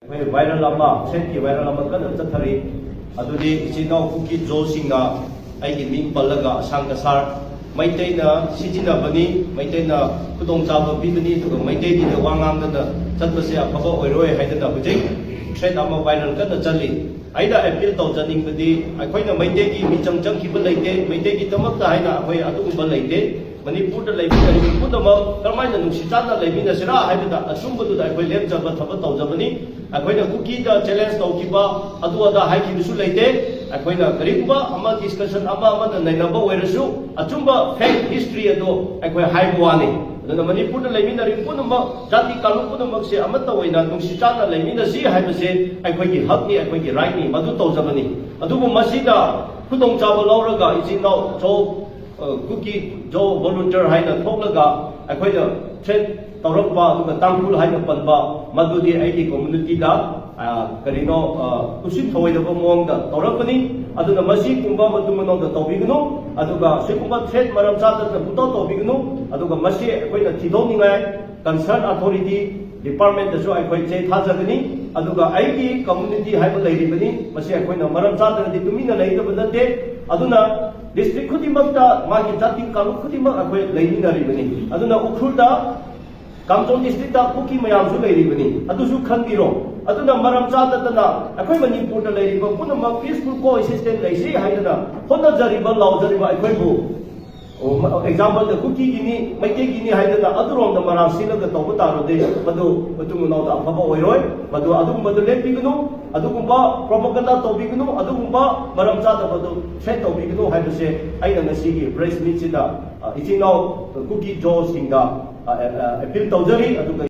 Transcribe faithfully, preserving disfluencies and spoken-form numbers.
ꯑꯩꯈꯣꯏ viral ꯑꯃ, threatꯀꯤ viral ꯑꯃ ꯀꯟꯅ ꯆꯠꯊꯔꯤ꯫ ꯑꯗꯨꯗꯤ ꯏꯆꯤꯟ ꯏꯅꯥꯎ ꯀꯨꯀꯤ ꯖꯣꯁꯤꯡꯅ ꯑꯩꯒꯤ ꯃꯤꯡ ꯄꯜꯂꯒ ꯑꯁꯥꯡ ꯀꯁꯥꯔ ꯃꯩꯇꯩꯅ ꯁꯤꯖꯤꯟꯅꯕꯅꯤ, ꯃꯩꯇꯩꯅ ꯈꯨꯗꯣꯡꯆꯥꯕ ꯄꯤꯕꯅꯤ, ꯑꯗꯨꯒ ꯃꯩꯇꯩꯒꯤꯗ ꯋꯥ ꯉꯥꯡꯗꯅ ꯆꯠꯄꯁꯦ ꯑꯐꯕ ꯑꯣꯏꯔꯣꯏ ꯍꯥꯏꯗꯅ ꯍꯧꯖꯤꯛ threat ꯑꯃ viral ꯀꯟꯅ ꯆꯠꯂꯤ꯫ ꯑꯩꯅ appeal ꯇꯧꯖꯅꯤꯡꯕꯗꯤ, ꯑꯩꯈꯣꯏꯅ ꯃꯩꯇꯩꯒꯤ ꯃꯤꯆꯪ ꯆꯪꯈꯤꯕ ꯂꯩꯇꯦ, ꯃꯩꯇꯩꯒꯤꯗꯃꯛꯇ ꯍꯥꯏꯅ ꯑꯩꯈꯣꯏ ꯑꯗꯨꯒꯨꯝꯕ ꯂꯩꯇꯦ꯫ ꯃꯅꯤꯄꯨꯔꯗ ꯂꯩꯃꯤꯟꯅꯔꯤꯕ ꯄꯨꯝꯅꯃꯛ ꯀꯔꯝꯍꯥꯏꯅ ꯅꯨꯡꯁꯤ ꯆꯥꯟꯅ ꯂꯩꯃꯤꯟꯅꯁꯤꯔꯥ ꯍꯥꯏꯕꯗ ꯑꯆꯨꯝꯕꯗꯨꯗ ꯑꯩꯈꯣꯏ ꯂꯦꯞꯆꯕ ꯊꯕꯛ ꯇꯧꯖꯕꯅꯤ꯫ ꯑꯩꯈꯣꯏꯅ ꯀꯨꯀꯤꯗ challenge ꯇꯧꯈꯤꯕ, ꯑꯗꯨ ꯑꯗꯥ ꯍꯥꯏꯈꯤꯕꯁꯨ ꯂꯩꯇꯦ꯫ ꯑꯩꯈꯣꯏꯅ ꯀꯔꯤꯒꯨꯝꯕ ꯑꯃ discussion ꯑꯃ ꯑꯃꯅ ꯅꯩꯅꯕ ꯑꯣꯏꯔꯁꯨ, ꯑꯆꯨꯝꯕ fact history ꯑꯗꯣ ꯑꯩꯈꯣꯏ ꯍꯥꯏꯕ ꯋꯥꯅꯤ꯫ ꯑꯗꯨꯅ ꯃꯅꯤꯄꯨꯔꯗ ꯂꯩꯃꯤꯟꯅꯔꯤꯕ ꯄꯨꯝꯅꯃꯛ, ꯖꯥꯇꯤ ꯀꯥꯡꯂꯨꯞ ꯄꯨꯝꯅꯃꯛꯁꯦ ꯑꯃꯠꯇ ꯑꯣꯏꯅ ꯅꯨꯡꯁꯤ ꯆꯥꯟꯅ ꯂꯩꯃꯤꯟꯅꯁꯤ ꯍꯥꯏꯕꯁꯦ ꯑꯩꯈꯣꯏꯒꯤ ꯍꯛꯅꯤ, ꯑꯩꯈꯣꯏꯒꯤ rightꯅꯤ, ꯃꯗꯨ ꯇꯧꯖꯕꯅꯤ꯫ ꯑꯗꯨꯕꯨ ꯃꯁꯤꯗ ꯈꯨꯗꯣꯡꯆꯥꯕ ꯂꯧꯔꯒ ꯏꯆꯤꯟ ꯏꯅꯥꯎ ꯖꯣ, ꯑ, ꯀꯨꯀꯤ ꯖꯣ volunteer ꯍꯥꯏꯅ ꯊꯣꯛꯂꯒ ꯑꯩꯈꯣꯏꯗ threat ꯇꯧꯔꯛꯄ, ꯑꯗꯨꯒ ꯇꯥꯡꯈꯨꯜ ꯍꯥꯏꯅ ꯄꯟꯕ, ꯃꯗꯨꯗꯤ ꯑꯩꯒꯤ communityꯗ, ꯑ, ꯀꯔꯤꯅꯣ, ꯑ, ꯎꯁꯤꯠ ꯊꯑꯣꯏꯗꯕ ꯃꯑꯣꯡꯗ ꯇꯧꯔꯛꯄꯅꯤ꯫ ꯑꯗꯨꯅ ꯃꯁꯤꯒꯨꯝꯕ ꯃꯇꯨꯡ ꯃꯅꯥꯎꯗ ꯇꯧꯕꯤꯒꯅꯨ, ꯑꯗꯨꯒ ꯁꯤꯒꯨꯝꯕ threat ꯃꯔꯝ ꯆꯥꯗꯅ ꯄꯨꯡꯇꯧ ꯇꯧꯕꯤꯒꯅꯨ꯫ ꯑꯗꯨꯒ ꯃꯁꯤ ꯑꯩꯈꯣꯏꯅ ꯊꯤꯗꯣꯛꯅꯤꯡꯉꯥꯏ concern authority departmentꯇꯁꯨ ꯑꯩꯈꯣꯏ ꯆꯦ ꯊꯥꯖꯒꯅꯤ꯫ ꯑꯗꯨꯒ ꯑꯩꯒꯤ community ꯍꯥꯏꯕ ꯂꯩꯔꯤꯕꯅꯤ, ꯃꯁꯤ ꯑꯩꯈꯣꯏꯅ ꯃꯔꯝ ꯆꯥꯗꯅꯗꯤ ꯇꯨꯃꯤꯟꯅ ꯂꯩꯒꯗꯕ ꯅꯠꯇꯦ꯫ ꯑꯗꯨꯅ district ꯈꯨꯗꯤꯡꯃꯛꯇ ꯃꯥꯒꯤ ꯖꯥꯇꯤ ꯀꯥꯡꯂꯨꯞ ꯈꯨꯗꯤꯡꯃꯛ ꯑꯩꯈꯣꯏ ꯂꯩꯃꯤꯟꯅꯔꯤꯕꯅꯤ꯫ ꯑꯗꯨꯅ ꯎꯈ꯭ꯔꯨꯜꯗ, ꯀꯥꯝꯖꯣꯡ districtꯇ ꯀꯨꯀꯤ ꯃꯌꯥꯝꯁꯨ ꯂꯩꯔꯤꯕꯅꯤ, ꯑꯗꯨꯁꯨ ꯈꯟꯕꯤꯔꯣ꯫ ꯑꯗꯨꯅ ꯃꯔꯝ ꯆꯥꯗꯗꯅ ꯑꯩꯈꯣꯏ ꯃꯅꯤꯄꯨꯔꯗ ꯂꯩꯔꯤꯕ ꯄꯨꯝꯅꯃꯛ peaceful coexistence ꯂꯩꯁꯤ ꯍꯥꯏꯗꯅ ꯍꯣꯠꯅꯖꯔꯤꯕ, ꯂꯥꯎꯖꯔꯤꯕ ꯑꯩꯈꯣꯏꯕꯨ, ꯑꯣ, ꯃ-, exampleꯗ ꯀꯨꯀꯤꯒꯤꯅꯤ, ꯃꯩꯇꯩꯒꯤꯅꯤ ꯍꯥꯏꯗꯅ ꯑꯗꯨꯔꯣꯝꯗ ꯃꯔꯥꯜ ꯁꯤꯜꯂꯒ ꯇꯧꯕ ꯇꯥꯔꯗꯤ, ꯃꯗꯨ ꯃꯇꯨꯡ ꯃꯅꯥꯎꯗ ꯑꯐꯕ ꯑꯣꯏꯔꯣꯏ꯫ ꯃꯗꯨ ꯑꯗꯨꯒꯨꯝꯕꯗꯨ ꯂꯦꯞꯄꯤꯒꯅꯨ, ꯑꯗꯨꯒꯨꯝꯕ propaganda ꯇꯧꯕꯤꯒꯅꯨ, ꯑꯗꯨꯒꯨꯝꯕ ꯃꯔꯝ ꯆꯥꯗꯕꯗꯨ threat ꯇꯧꯕꯤꯒꯅꯨ ꯍꯥꯏꯕꯁꯦ ꯑꯩꯅ ꯉꯁꯤꯒꯤ press meetꯁꯤꯗ, ꯑ, ꯏꯆꯤꯟ ꯏꯅꯥꯎ ꯀꯨꯀꯤ ꯖꯣꯁꯤꯡꯗ, ꯑ, ꯑ, appeal ꯇꯧꯖꯔꯤ꯫ ꯑꯗꯨꯒ